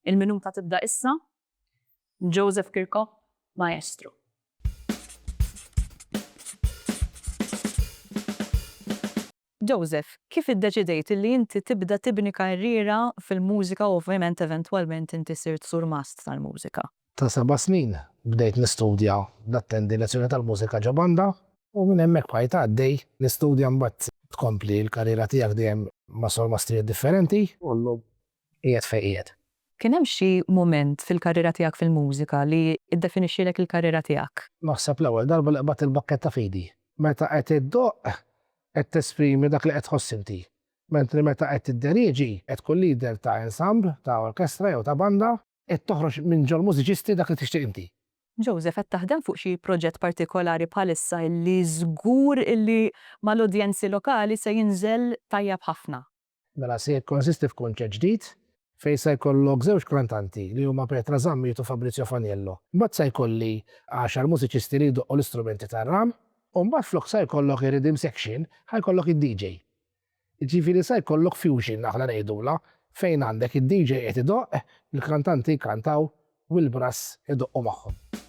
Il-minuta tibda issa. Joseph Kirkop, Maestro. Joseph, kif iddeċidejt li inti tibda tibni karriera fil-mużika u ovvjament eventwalment inti sirt surmast tal-mużika? Ta' seba' snin bdejt nistudja, nattendi lezzjoni tal-mużika ġo banda u minn hemmhekk bqajt għaddej nistudja mbagħad tkompli l-karriera tiegħek dejjem ma' sormastrijiet differenti u llum qiegħed fejn qiegħed. Kien hemm xi mument fil-karriera tiegħek fil-mużika li ddefinixxielek il-karriera tiegħek? Naħseb l-ewwel darba li qbadt il-bakketta f'idi. Meta qed iddoqq qed tesprimi dak li qed tħoss inti. Mentri meta qed tidderieġi, qed tkun leader ta' ensemble, ta' orkestra jew ta' banda, qed toħroġ minn ġol-mużiċisti dak li tixtieq inti. Joseph, qed taħdem fuq xi proġett partikolari bħalissa illi żgur illi mal-udjenzi lokali se jinżel tajjeb ħafna? Mela se jikkonsisti f'kunċett ġdid fejn se jkollok żewġ kantanti li huma Petra Zammit u Fabrizio Faniello. Imbagħad se jkolli għaxar mużiċisti li jdoqqu l-istrumenti tar-ram u mbagħad flok se jkollok ir-rhythm section ħa jkollok id-DJ. Jiġifieri se jkollok fusion aħna ngħidulha fejn għandek id-DJ qed idoqq, il-kantanti jkantaw u l-brass idoqqu magħhom.